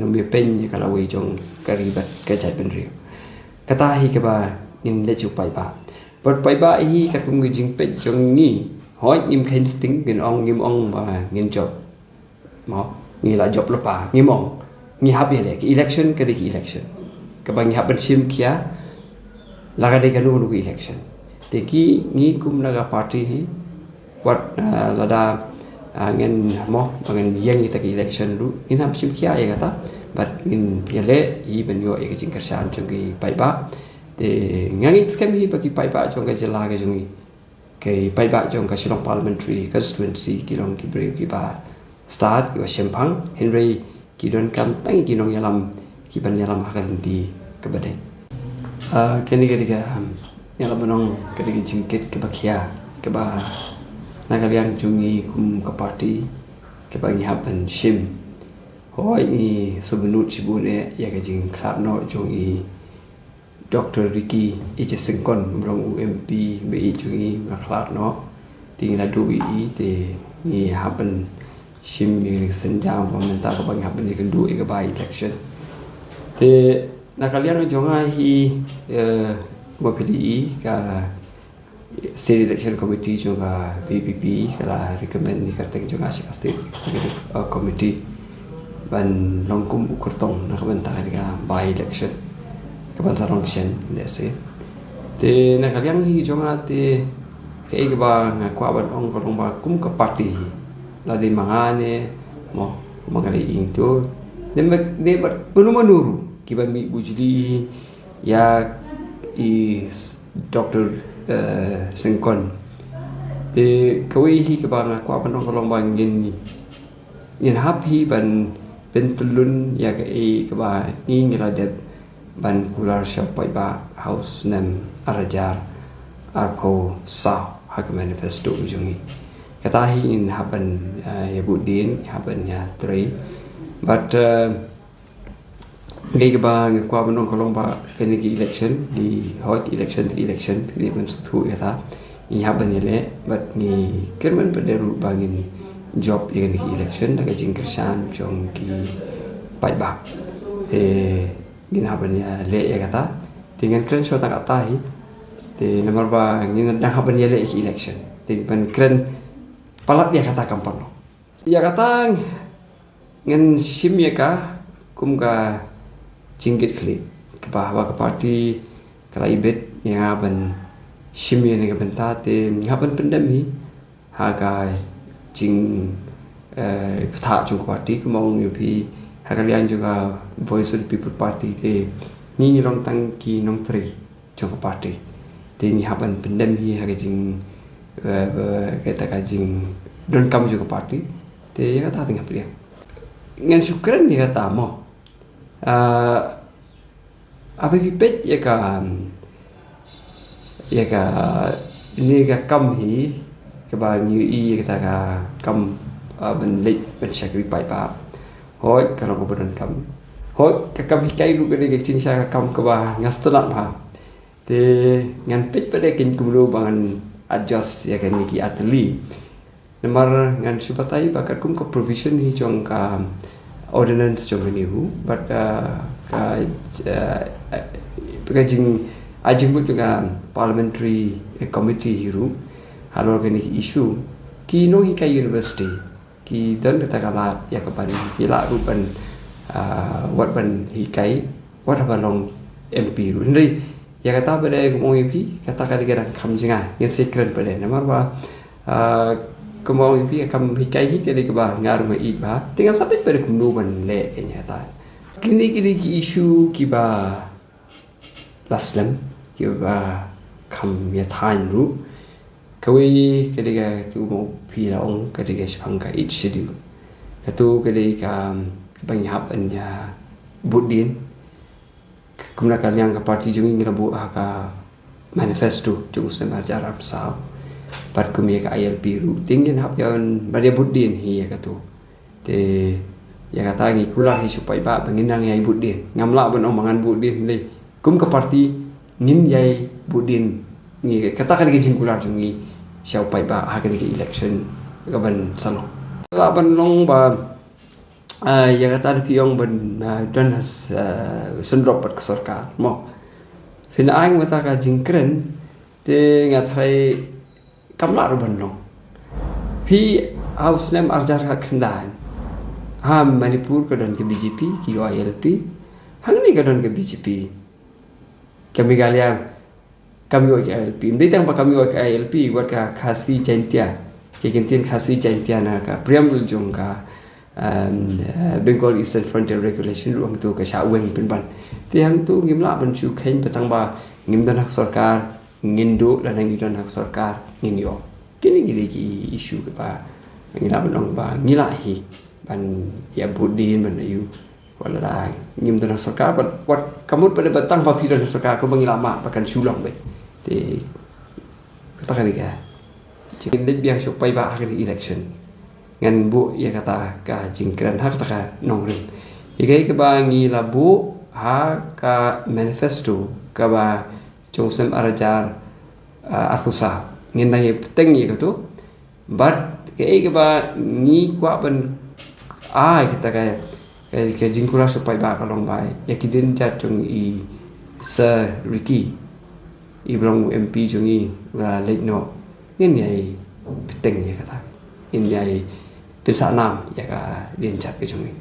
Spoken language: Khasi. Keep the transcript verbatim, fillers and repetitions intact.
Nang bia pyn ïa ka lawei jong ka ri bad ka jaitbynriew. Kata hi kaba ngin leit shu paidbah. Bad paidbah hi katkum ka jingpeit jong ngi. Hooid ngim kheiñ sting, ngin ong, ngim ong ba ngin jop. Mo, ngi la jop lypa, ngim ong. Ngi hap ïaleh, ka election ka dei ka election. Kaba ngi hap ban shim khia, la ka dei kano kano ka election. Te ki, ngi kum na ka party hi, wat, ah, lada, ah, ngin mo, ba ngin ïeng ïa ka election ruh, ngin hap shim khia ïa kata. Bad ngin ïaleh hi ban ïoh ïa ka jingkyrshan jong ki paidbah. Te nga ngeit skhem hi ba ki paidbah jong ka jylla ka jong ngi, ki paidbah jong ka Shillong Parliamentary Constituency ki long ki briew kiba stad, kiba shemphang, hynrei ki donkam tang ki nongïalam kiban ïalam ha ka lynti kaba dei. Ah, kane ka dei ka, um, ïalam ban ong ka dei ka jingkit kaba khia, kaba na ka liang jong ngi kum ka party, kaba ngi hap ban shim. Hooid ngi sngewbha shibun eh ïa ka jingkhlad noh jong i Doctor Ricky A J Syngkon, ba long u M P ba ïeit jong ngi, ba la khlad noh. Te ngi la duh ïa i, te ngi hap ban shim ïa ka synjam ba mynta kaba ngi hap ban ïakynduh ïa ka by election. Te na ka liang jong nga hi, eh, ba phi i ka State Election Committee jong ka V P P ka la recommend ïa ka kyrteng jong nga sha ka State Executive, uh, Committee ban long kum u kyrtong na ka bynta ka by election kaban sa long shen, let's say. Te na ka liang hi jong nga te kaei kaba nga kwah ban ong ka long ba kum ka party hi, la dei ma nga ne mo, ma nga dei ing to, ne ma, ne ma, mano mano ruh kiba mih bujli ïa i s-, Doctor, eh, Syngkon. Te kawei hi kaba nga kwah ban ong ka long ba ngin, ngin hap hi ban pyntylun ïa kaei kaba ngi ngi la dep ban kular sha u paidbah ha u snem ar hajar arphew saw ha ka manifesto jong ngi. Kata hi ngin hap ban, eh, ïa bud dien, hap ban ïa trei. But, eh, Kaei kaba nga kwah ban ong ka long ba kane ka election, i hooid election, election, kane ban sngewthuh ïa kata. Ngi hap ban ïaleh, bad ngi kyrmen pat de ruh ba ngin jop ïa kane ka election da ka jingkyrshan jong ki paidbah. Te ngin hap ban ïaleh ïa kata. Te ngan kren shuwa tang katta hi. Te namar ba ngin dang hap ban ïaleh ïa ka election. Te ban kren palat ïa kata kam pat long. Ïa kata ngan shim ïa ka kum ka jingkit khlieh kaba haba ka party ka la ibit ïa nga ban shim ïa kane ka bynta te nga hap ban pyndem hi ha ka jing, eh, bthah jong ka party, kumba ong ïa phi ha ka liang jong ka Voice of the People Party te ngi ngi long tang ki nongtrei jong ka party. Te ngi hap ban pyndem hi ha ka jing, eh, ba, kata ka jingdonkam jong ka party. Te ïa kata te ngi hap ïa. Ngan shu kren ïa kata mo. Ah, haba phi peit ïa ka, ïa ka, ne ka kam hi, kaba ngi ïohi ïa kata ka kam, ah, ban leit ban shakri paidbah. Hooid, ka long kaba donkam. Hooid, ka kam hikai ruh ka dei ka jingshisha ka kam kaba nga sngewtynnat bha. Te ngan peit pat de kumno ba ngan adjust ïa kine ki artylli. Namar ngan shu batai ba katkum ka provision hi jong ka ordinance jong kane hi, bad, uh, ka, uh, ka jing, ka jingmut jong ka parliamentary committee hi ruh halor kine ki issue, ki nonghikai university ki don kata ka lad ïa ka ban, ki lah ruh ban, ah, wat ban hikai wat haba long M P ruh. Hynrei ïa kata pat de, kumba ong ïa phi, kata ka dei ka dang kam jong nga, ngin sa kren pat de. Namar ba, ah, kumba ong ïa phi, ka kam hikai hi ka dei kaba nga ruh nga ïeit bha. Te ngan sa peit pat de kumno ban leh kane kata. Kine ki dei ki issue kiba la slem, kiba kham ïa thaiñ ruh. Kawei ka dei katu, kumba phi la ong, ka dei ka shaphang ka Eighth Schedule. Katu ka dei ka, kaba ngi hap ban ïa bud dien. Kumba ka liang ka party jong ngi ngi la buh ha ka manifesto jong u snem ar hajar arphew saw. Bad kum ïa ka I L P ruh te ngin hap ïa ban, ban ïa bud dien hi ïa katu. Te ïa kata ngi kular hi sha u paidbah ba ngin nang ïai bud dien. Ngam lah ban ong ba ngan bud dien hi lei. Kum ka party ngin ïai bud dien. Ngi, kata ka dei ka jingkular jong ngi sha u paidbah ha kane ka election kaban sa long. Lah ban long ba Ah, ïa kata da phi ong ban, ah, don has, ah, syndrop bad ka sorkar mo. Phin ai mynta ka jingkren te nga tharai kam lah ruh ban long. Phi ha u snem arhajar khatkhyndai ha Manipur ka don ka B J P, ki ïoh I L P. Hangne ka don ka B J P. Ka Meghalaya kam ïoh ka I L P. Ym dei tang ba kam ïoh ka I L P, wat ka Khasi Jaintia, ka kyntien Khasi Jaintia na ka preamble jong ka, um, uh, Bengal Eastern Frontier Regulation ruh hangto ka shah weng pynban. Te hangto ngim lah ban shu kheiñ ba tang ba ngim don ha ka sorkar ngin duh, lane ngi don ha ka sorkar ngin ïoh. Kine ki dei ki issue kiba ngi lah ban ong ba ngi lah hi ban ïa bud dien ban ïoh. Wat la ngim don ha sorkar, wat, wat ka mut pat ba tang ba phi don ha sorkar kumba ngi la mad ba kan shu long beit. Te kata ka dei ka jingdei biang shuh paidbah ha ka election. Ngan buh ïa kata ka jingkren ha kata ka nongrim. Ïa kaei kaba ngi la buh ha ka manifesto kaba jong u snem arhajar, ah, arphew saw. Ngin nang ïa bteng ïa kato. Bad kaei kaba ngi kwah ban ai kata ka, ka, ka jingkular shuh paidbah ka long ba ïa ki dienjat jong i Sir Ricky, iba long u M P jong i ba la leit noh, ngin ïa bteng ïa kata. Ngin ïa pynsah nam ïa ka dienjat ka jong i.